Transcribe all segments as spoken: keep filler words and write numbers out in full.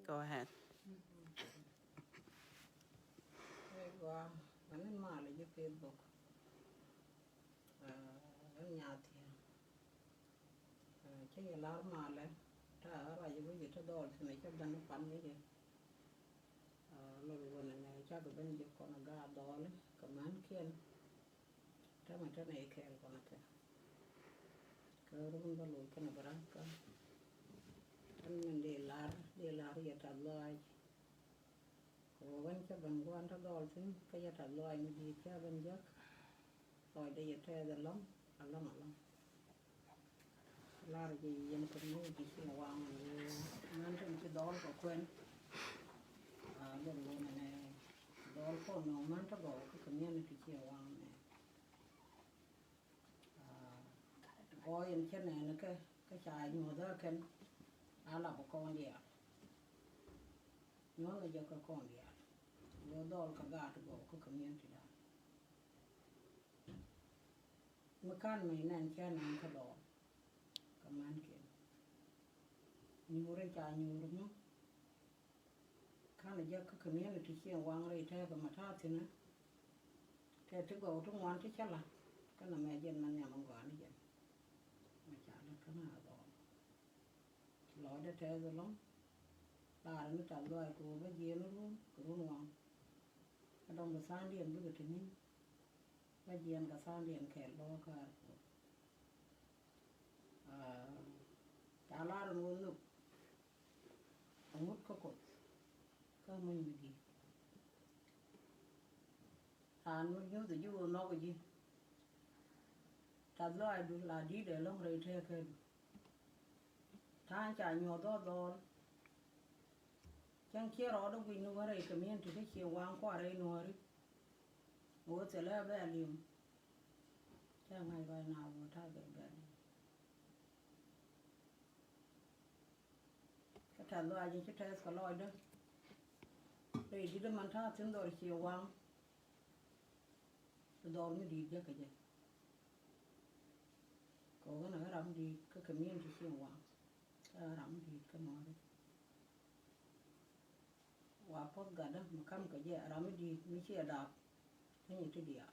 Go ahead. Ɛ gɔaa, ɛ ni malɛ ji̱ Facebook. Ɛ, ɛ nyathi. Ɛ, ci yɛ lar malɛ. Ta ruac i̱ wi̱c i̱ ti dhɔl thi̱n i̱ cä ben i̱ pan wi̱c i̱. Ɛ, lor wun ɛnɛ cakɛ ben ji̱ kɔn i̱ gaat dhɔl i̱ kɛ mänkiɛn. Tämɛ tɛnɛ i̱ kɛɛl kɔn i̱ kɛ. Kä run bä loc kɛn i̱ bä rak kä. Ɛn min dee lar, dee lar yɛ tath lɔaac. Kɛ ɣöö ɣän cä ben gua̱n te dhɔl thi̱n kä yɛ tath lɔaac mi di̱i̱t cä ben jek. Lɔcdɛ yɛ tɛɛth ɛlɔ̱ŋ, ɛlɔ̱ŋ, ɛlɔ̱ŋ. Lar jɛ yɛn community ci waŋ ɣöö män tin ci dhɔl kɛ kuɛn. A, lon ɣöö nɛnɛ dhɔl kɔn nɔŋ män te gɔw kä community ci waŋ nɛ. A, gɔɔ yɛn cä nɛɛni kɛ, kä ca nyuɔ̱th ɛ kɛn a lap ɛ kɔn diaal. Nyuɔ̱th ɛ jɛ kɛ kɔn diaal. Ɣöö dhɔl kɛ gaat gɔw kä community dan. Mi kan mi nɛn cɛ nɛn kä dhɔl kɛ mänkiɛn. Nyuuri ca nyuuri mi kan jɛ kä community ciɛ waŋ rɛy tɛɛk ma ta̱a̱ thi̱n. Tɛ ti gɔw ti ŋuan ti cä la̱t kä nɛmɛ jɛn mɛ nhiam in gɔaa ni jɛn. Ma ca lät kä na dhɔl. Lɔcdɛ tɛth ɛlɔ̱ŋ. Lar ni tath lɔaac kɛ ɣöö bä jiɛɛn run kɛ run waŋ. Kä dɔ̱ŋ kɛ tha̱a̱ŋdiɛn bikɛ te ni̱n. Bä jiɛɛn kɛ tha̱a̱ŋdiɛn kɛɛl bä wä ka̱a̱r kɛ ɣöö. Aa, ca lar in wä nhök. Aŋut kä Kuoth kä muny mi di̱i̱t. Raan mi nyuuth ji̱ wä nhɔk ji̱. Tath lɔaacdu la di̱i̱t ɛlɔ̱ŋ rɛy tëëkädu. Ta̱a̱ŋ ca nyuɔ̱th dhɔl dhɔl. Cäŋ ciɛ rɔɔdä guic ni wä rɛy community kä ciɛ waŋ kua̱r rɛy nuɔ̱ɔ̱ri. Wä thilɛ bɛ lim. Cä ŋa̱c ruac na wä ta̱a̱ bɛ bɛ lim. Kä tɛth lɔaac ci tɛth kɛ lɔcdä. Rɛy di̱t man ta̱a̱ thi̱n dhɔr ciɛ waŋ. Dhɔr mi di̱i̱t jɛ kɛ jɛ. Kɛ ɣän ɛ ram di̱i̱t kä community ciɛ waŋ. Kä ram mi di̱i̱t kä nuɔ̱ɔ̱ri. Wa puɔth gatdä mi ka̱m kɛ jɛ ram mi di̱i̱t mi ciɛ daap. Kä nyi ti diaal.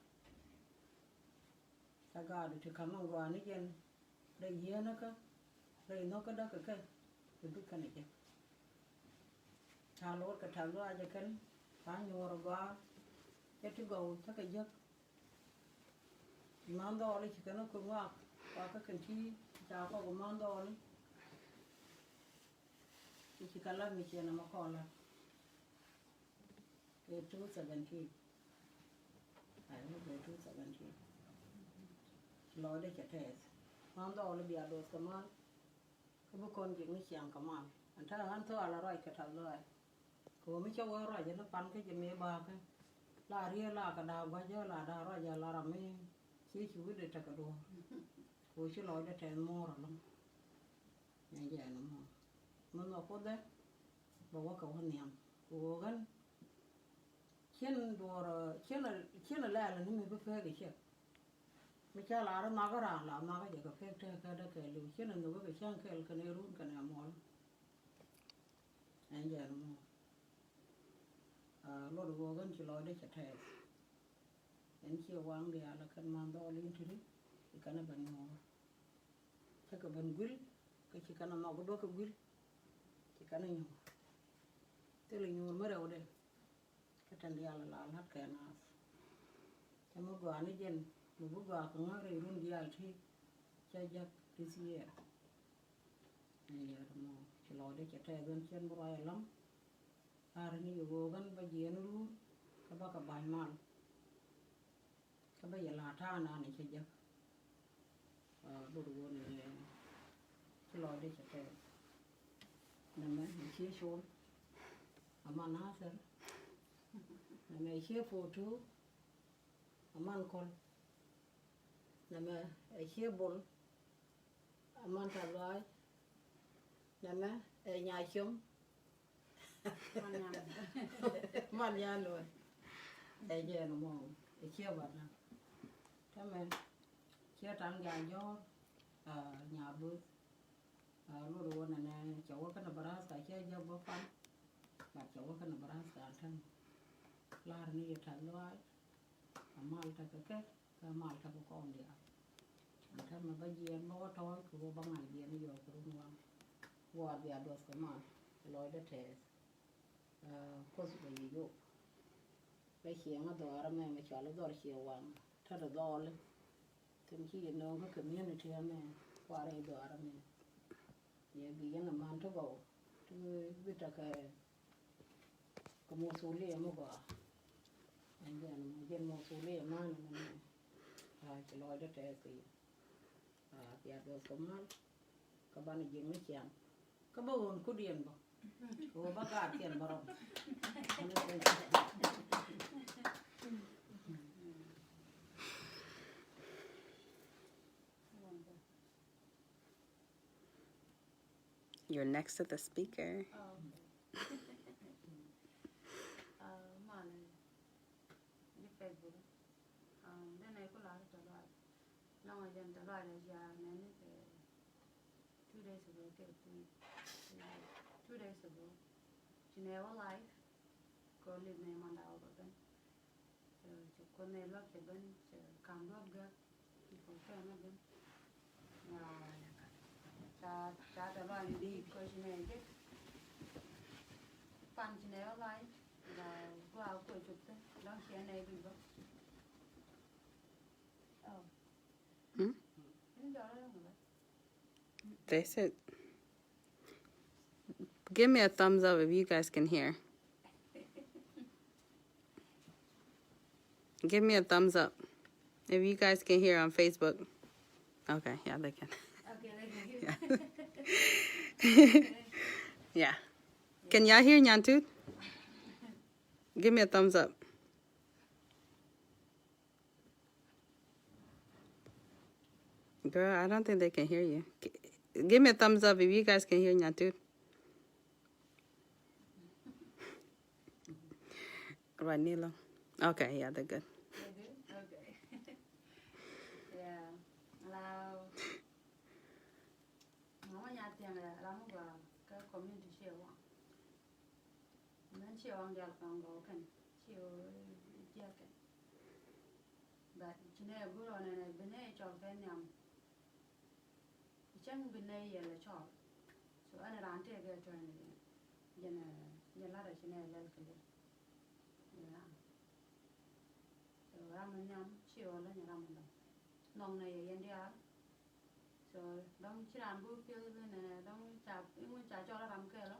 Ca gaadu ti ka̱m in gɔaa ni jɛn rɛy yieenäkä rɛy nhɔkädä kɛ kɛ. Kɛ dhuk kɛnɛ jɛ. Ca lo̱r kɛ ta̱th lɔaacä kɛn ka nyuɔ̱ɔ̱r gɔaa. Cɛ ti gɔw cä kɛ jek. I̱ man dhɔɔli ci kɛn ɛ kui̱ ŋɔak kua kä kɛn ti ca kɔk i̱ man dhɔɔli. I̱ ci kɛ lat mi ciɛ nɔmɔ kɔn lat. Kɛ two seventeen. Ay mi kɛ two seventeen. Lɔcdɛ cɛ tɛth man dhɔɔli bia doth kɛ mal. Kä bi kɔn ji̱ mi ciaŋ kɛ mal ɛn ta̱a̱ ɣän thok ala ruac kɛ ta̱th lɔaac. Kɛ ɣöö mi cä wee ruac ɛn pan kä jɛ mëë baakä. La riee la kɛ da̱a̱ gua̱cä la da̱a̱ ruac ala ram mi ci ci wi̱cdɛ tekɛ duɔ̱ɔ̱r. Kɛ ɣöö ci lɔcdɛ tɛth muɔ̱ɔ̱r ɛlɔ̱ŋ. Nɛ jɛ ɛn muɔ̱ɔ̱r mi nhɔk Kuoth ɛ bɛ wä kɛ wä nhiam. Kɛ ɣöö ɣän cien duɔ̱ɔ̱r cien cien lɛl ni mi bi pek iciek. Mi ca lar nhɔk raan la nhɔk jɛ kɛ pek tëëkädä kɛɛliw cien nhɔk kɛ cäŋ kɛl kɛnɛ run kɛnɛ muɔl. Ɛn jɛ ɛn muɔ̱ɔ̱r. Aa, luɔt ɣöö ɣän ci lɔcdä cɛ tɛth. Ɛn ciɛ waŋ diaal ɛ kɛn man dhɔɔl in ti̱ti̱ i̱ kɛn ɛ ben nyuɔ̱ɔ̱r. Cä kɛ ben guil kä ci kɛn ɛ nhɔk bä kɛ guil. Ci kɛn ɛ nyuɔ̱ɔ̱r. Thilɛ nyuur mi rɛwdɛ. Kä tɛn diaal la la̱t kɛ naath. Cä mi gɔaa ni jɛn mi bi gɔaa kɛ ŋa̱k rɛy run diaal ti cä jak this year. Ɛn yɛ mɔ ci lɔcdɛ cɛ tɛth ɣän cien bi ruac ɛlɔ̱ŋ. Ar ni yɛ ɣöö ɣän bä jiɛɛn run kä bä kɛ ba̱ny mal. Kä bä yɛ la̱a̱t ta̱a̱ naan cä jek. Aa, lur ɣöö nɛ ci lɔcdɛ cɛ tɛth. Nɛmɛ ɛ cie col. Aman Nathir. Nɛmɛ ɛ cie fotu. Aman Kɔl. Nɛmɛ ɛ cie bol. Aman Tath Lɔaac. Nɛmɛ ɛ Nyacom. Man Nyan Luɔt. Ɛ jɛn mɔ ɛ cie bana. Tɛmɛ cie taŋ ja jɔɔr. Aa, Nyabuth. Aa, lur wä nɛnɛ cɛ wä kɛnɛ barath ka cɛ jɛ bä pan. But cɛ wä kä Nebraska an täämɛ. Lar ni yɛ tɛth lɔaac. Ɛ mal tekɛ kɛ, kɛ mal tekɛ kɔn diaal. An täämɛ bä jiɛɛn bä wä tɔ̱ɔ̱c kɛ wä bä ŋa̱c jiɛɛn yɔɔk kɛ run waŋ. Guaar bia duɔth kɛ mal. Lɔcdä tɛth. Ɛ, Kuoth bɛ yɛ yop. Bɛ ciɛ ŋä dhɔaar ɛmɛ, mɛ cɔal i̱ dhɔr ciɛ waŋ. Te ti dhɔɔli. Thim ci yɛ nööŋ kä community ɛmɛ, kuaar i̱ dhɔaar ɛmɛ. Yɛ bi yɛn a man ti gɔw ti bi tekɛ kɛ masulia mi gɔaa. Ɛn jɛn mɔ jɛn masulia man ɛmɛ. Aa, ci lɔcdä tɛth kɛ yɛ. Aa, bia duɔth kɛ mal. Kä banɛ ji̱n mi ciaŋ. Kä bä ɣöön kudiɛn bä. Kɛ ɣöö bä gaatkiɛn bä rɔm. You're next to the speaker. Oh, okay. Uh, malɛ. Ji̱ Facebook. Um, denɛ ku lar tɛth lɔaac. Lɔŋ a jɛn tɛth lɔaac a jiaar nɛni kɛ two days ago kɛ two, like, two days ago. Ci nɛ wä live. Kɛ live nɛ manda wä bä ben. So, ci Kuoth nɛ luɔk cɛ ben, cɛ kam duɔth gak. People kɛ mɛ ben. Ca, ca tɛth lɔaac ni di kɔ ci nɛ jek. Pan ci nɛ wä live. Ba gua kuɛ cop thin. Dɔŋ ciɛ nɛ bi bä. Oh. Hmm? Ni jɔrɛ yɔŋ bä. They said, give me a thumbs up if you guys can hear. Give me a thumbs up if you guys can hear on Facebook. Okay, yeah, they can. Okay, they can hear. Yeah. Yeah. Can y'all hear Nyantut? Give me a thumbs up. Girl, I don't think they can hear you. G-, give me a thumbs up if you guys can hear Nyantut. Right, Nilo. Okay, yeah, they're good. They're good? Okay. Yeah. Hello. Mama Nyathiang, ram gua kä community ciɛ waŋ. Mɛn ciɛ waŋ dial kɔŋ gɔw kɛn ciɛ jiɛk kɛn. But ci nɛ gurɔ nɛnɛ bi nɛ cɔl kɛ nhiam. Cäŋ bi nɛ yɛl cɔl. So ɛn ran tëë kɛ tɔ̱ ni jɛn, jɛn lat a ci nɛ lɛl kɛ jɛ. Yeah. So ram mi nhiam ci ɣɔl ni ram mi dɔŋ. Nɔŋ nɛ yɛ yɛn diaal. So dɔŋ ci ran bu piɛth bi nɛ dɔŋ ca iŋu ca cɔl ram kɛɛl ɔ.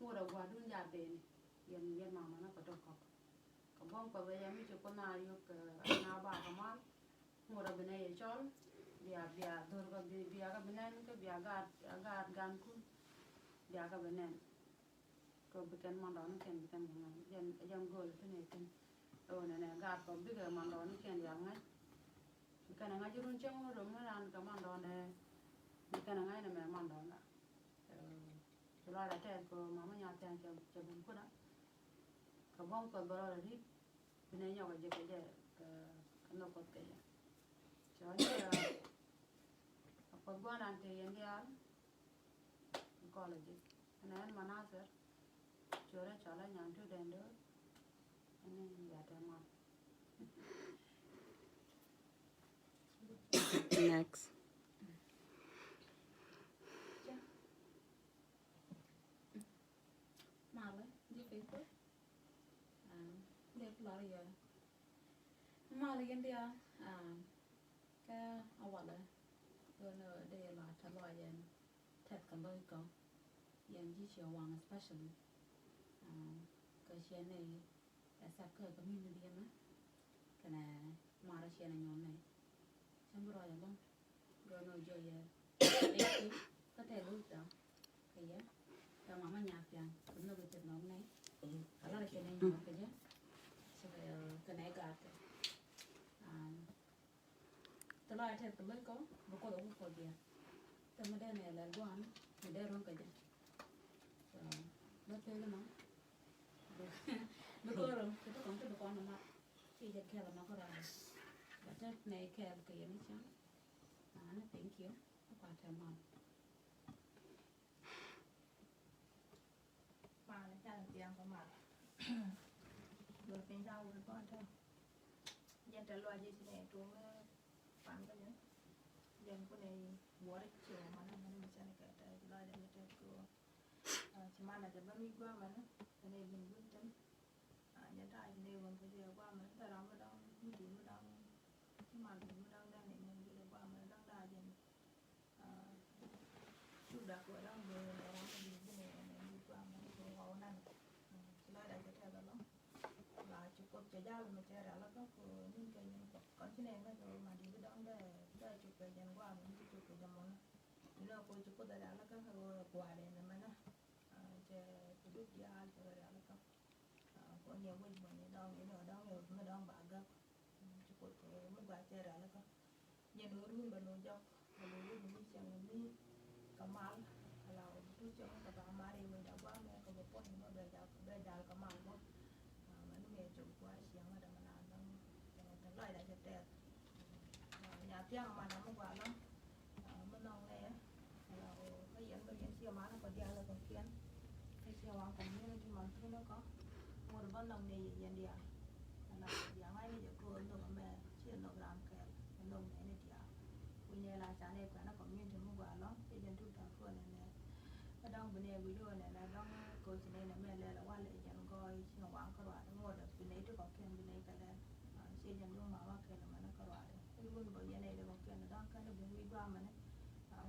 Ŋot a gua̱dun ja beni yɛn, yɛn mama na kɛ tɔk kɔk. Kɛ buɔ̱m kɔth a yɛn mi ci Kuoth na yök kɛ na ba kɛ mal. Ŋot a bi nɛ yɛ cɔl bia, bia dhor kɛ bi, bia kɛ bi nɛn kɛ bia gaat, gaat gan kun. Bia kɛ bi nɛn. Kɛ bi kɛn mandɔɔni kɛn bi kɛn bi ŋa̱c jɛn, jɛn gööl ti nɛ kɛn. Ɛ wä nɛnɛ gaat kɔ bikɛ mandɔɔni kɛn diaal ŋa̱c. Bi kɛn ɛ ŋa̱c run cäŋ wä rom ni ran kɛ mandɔɔnɛ. Bi kɛn ɛ ŋa̱c nɛ mɛ mandɔɔnɛ. Ɛ, ci lɔcdä tɛth kɛ mama Nyathiaŋ cɛ, cɛ ben kutdä. Kɛ buɔ̱m Kuɔth bɛ rɔɔdɛ ri̱t. Bi nɛ nyɔk a jɛ kɛ jɛ kɛ, kɛ nhök Kuɔth kɛ jɛ. Cɛ wä ni, ɛ, a Kuoth gua̱a̱r an te yɛn diaal. Kɔl a ji̱ ɛn ɛn Manasir. Cuɛ rɛ cɔl a Nyantut Dɛŋ Do̱r. Ɛn in bia tɛm wan. Next. Malɛ ji̱ Facebook. Um, dee ku lar yɛ. Malɛ yɛn diaal. Um, kä a walɛ. Ɣän dee la tɛth lɔaac yɛn. Tɛth kɛ lo̱ckɔ yɛn ji̱ ciɛ waŋ especially. Um, kä ciɛ nɛy ɛ thak kä community ɛmɛ. Kɛnɛ marä ciɛ nɛ nyɔn nɛy. Cä mi rɔɔc ɛlɔ̱ŋ. Gɔn ɔ jɔyɛ. Kä tɛth lo̱ckɔ kɛ yɛ. Kɛ mama Nyathiaŋ kɛ nhök kɛ cɛ nhɔk nɛy. A lar ciɛ nɛ nyɔn kɛ jɛ. Cɛ kɛ, kɛ nɛy gaatkɛ. Um, Tɛth lɔaac tɛth kɛ lo̱ckɔ bi Kuoth ɛ wä Kuoth yɛ. Tɛth mi dee nɛ lɛl gua̱a̱n mi dee ro̱ŋ kɛ jɛ. So, bä pek inɔ. Bi kɔn ro̱ŋ kɛ ti kɔn ti bi kɔn mat. Ci jɛ kɛl ɛmɔ kä rɔɔdɛ. Bä tɛth nɛ kɛl kɛ yɛn i̱ cäŋ. Ani, thank you. Kua tɛm wan. Can thiaŋ kɛ mal. Gör piny ca wut kɔn tɛ. Jɛn tɛ luac ji̱ ci nɛ tuŋ mɛ pan kä jɛ. Jɛn kunɛ wuɔr ci wä man mɛ ni mi can kɛ tɛ luac jɛ tɛ ko. Ci man a jɛ bä mi guamɛ ni. Tɛ nɛ bin gun tɛm. Nyɛ ta̱a̱ ci nɛ wun kä jɛ guamɛ ni tɛ ram mi dɔŋ mi dun mi dɔŋ. Ci mal dun mi dɔŋ dɛn ni nɛ mi dun guamɛ ni dɔŋ da̱a̱ jɛn. Cuk dak wä da̱ŋ bee wä ram mi bi bi nɛ nɛ bi guam nɛ bi wä wä nan. Ci la dak cɛ tɛth alɔ. La ci Kuoth cɛ jal mi cɛ rial kä ko nin kɛ nyin Kuɔth kɔn ci nɛ ŋäc wä ma di bi da̱ŋ dɛ dɛ cuk kɛ jɛn guam ni ci cuk kɛ jɛ mɔnä. Ni nɛ ko ci Kuoth rial kä ko guam dɛ nɛ mɛnä. Cɛ kɛ duk diaal cɛ rial kä. Ko ni wec bä ni dɔŋ ni dɔŋ ni mi dɔŋ ba gak. Ci Kuoth mi gua cɛ rial kä. Nyɛ ni run bä ni jɔk bä ni run ni cɛŋ ni kɛ mal. Ala wä bi tu cɛŋ kɛ ba mar iwec da gua mɛ kɛ bä puɔ̱ny bä bɛ jal bɛ jal kɛ mal bä. Mɛ ni mɛ cɔk gua ciɛŋ dɛ mɛ na dɔŋ. Tɛ lɔc da cɛ tɛth. Nya thiaŋ man a mi gua lɔŋ. Mi nɔŋ nɛ ala kä yɛn bä yɛn ciɛ man kɔ diaal kɔ kiɛn. Kä ciɛ wan community man tun kɔ ŋot bä nɔŋ nɛ yɛ yɛn diaal. Ala diaal ŋa̱c ni jɛ köör nɔŋ mɛ ciɛ nɔŋ ram kɛl nɔŋ nɛ ni diaal. Wi̱ny nɛ la ca nɛ kuɛn community mi gua lɔŋ ciɛ jɛn tut ta̱a̱ köör nɛ nɛ. Kä dɔŋ bi nɛ wi̱c wä nɛ nɛ dɔŋ coach nɛ nɛ mɛ lɛl a wal ɛ jɛn gɔɔy ciɛ wan kä ruaat ŋot bi nɛ ti kɔ kiɛn bi nɛ kɛ lɛl. Ciɛ jɛn duŋ ma wa kɛl mɛ nɛ kä ruaat. I̱ wun bä yɛn ɛ lɛ kɔkiɛn da̱ŋ kɛn i̱ bi wi̱i̱ guamɛ ni.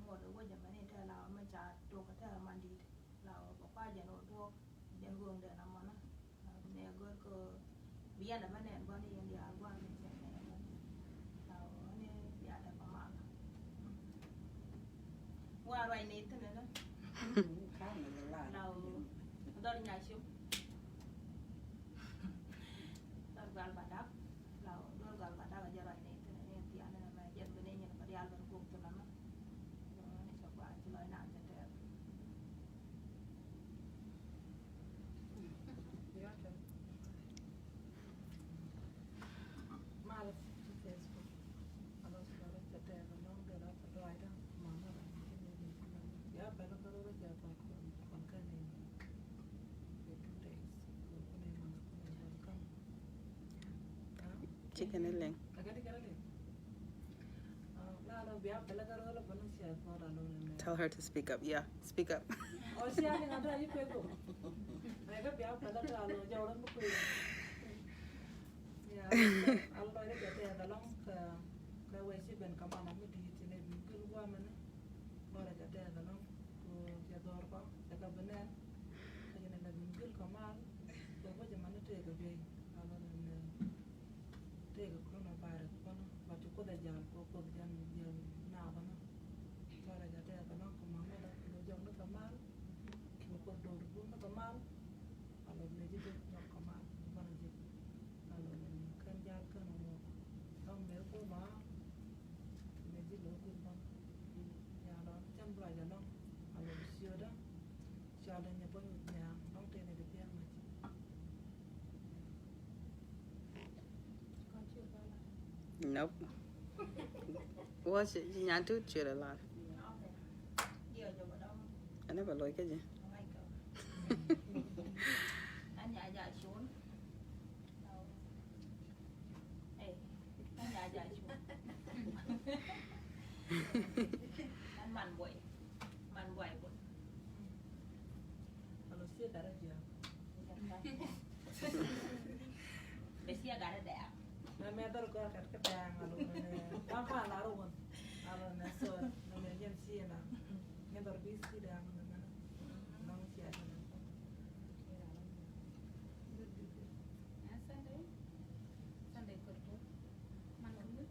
Ŋuɔt i̱ wec ɛmɛ ni tɛ la mɛ ca tok kɛ tɛr man di̱i̱t. La bä kua jɛn wä duɔ̱ɔ̱k jɛn go̱o̱ŋdɛn amɔnä. Nɛ gör kɛ bi yɛn ɛmɛ nɛn bä ni yɛn diaal guamɛ ni cɛ nɛn bä. La ni bia tɛ kɛ mal. Wa ruac ni thin ni. La dhɔr nya cim. Dhɔr gal ba dap. La duɔl gal ba dap a jɛ ruac ni thin ni thian ni mɛ jɛ bi ni nyin kɛ dial bɛ ni gok thin ni. Ni cɛ gua ci lɔc na cɛ tɛɛr. Mal Facebook. Alo sura rɛ cɛ tɛɛr ni lɔŋ de la cɛ duac da mama la ni ni ni. Ya bɛ la ka rɛ cɛ kɔn kɔn kɔn kɛ ni. Kɛ two days. Kɛ ni man kɛ ni welcome. Chicken ni leng. Tell her to speak up. Yeah, speak up. Tëëkɛ coronavirus bä, but ci Kuoth ɛ jal kɛ Kuoth jɛn jɛn naath ɛmɛ. Tɔrɛ jɛ tɛɛth ɛlɔ̱ŋ kɛ ma̱a̱ŋ mɛ dɔ̱ŋ kɛ lo̱c jɔk ni kɛ mal. Kɛ Kuoth do̱r bum ni kɛ mal. A lɔ nɛ ji̱ dee nyɔk kɛ mal banɛ ji̱. A lɔ nɛ kɛn jal kɛn ŋuɔk dɔ̱ŋ mëë Kuoth ma. Nɛ ji̱ lo̱c gul bä. Ya lɔ cɛn bulac ɛlɔ̱ŋ. A lɔ ciötdä. Cɔal in nyɛ bä nyuth nhiaŋ dɔ̱ŋ tëë ni di piɛŋ mac. Nope. Wä ci nyan tut ci rɛ lar. Ɛn ɛ bɛ loc kä ji̱. Ɛ, ɛ, nya ja cu. Ɛn man buɔy. Man buɔy buɔy. Alo cie gat a jiak. Bɛ cie gat a dɛɛk. Mɛ mɛ dhɔr gɔr gat kä dɛɛk alo nɛ. Wan pa lar wun. Alo nɛ so nɛ mɛ jɛn cie na. Mɛ dhɔr bi si dɛɛk nɛ mɛ nɛ. Nɔŋ cie a dɛɛk. Good, good, good. Ɛ Sunday, Sunday kor kor. Man kɛ muc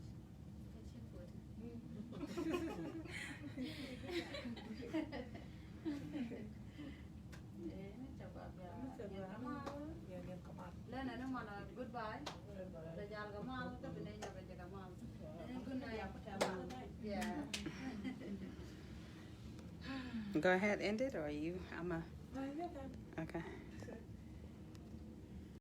kɛ ci kuot. Ɛ, ni ca gua bia. Ni ca gua. Yɛn kɛ mal. Lɛ nɛ ni mɔnɔ goodbye. Bɛ jal kɛ mal kä bi nɛ nyɔk kɛ jɛ kɛ mal. Ɛ, good night. Yeah. Go ahead, end it, or you? I'm a. Okay.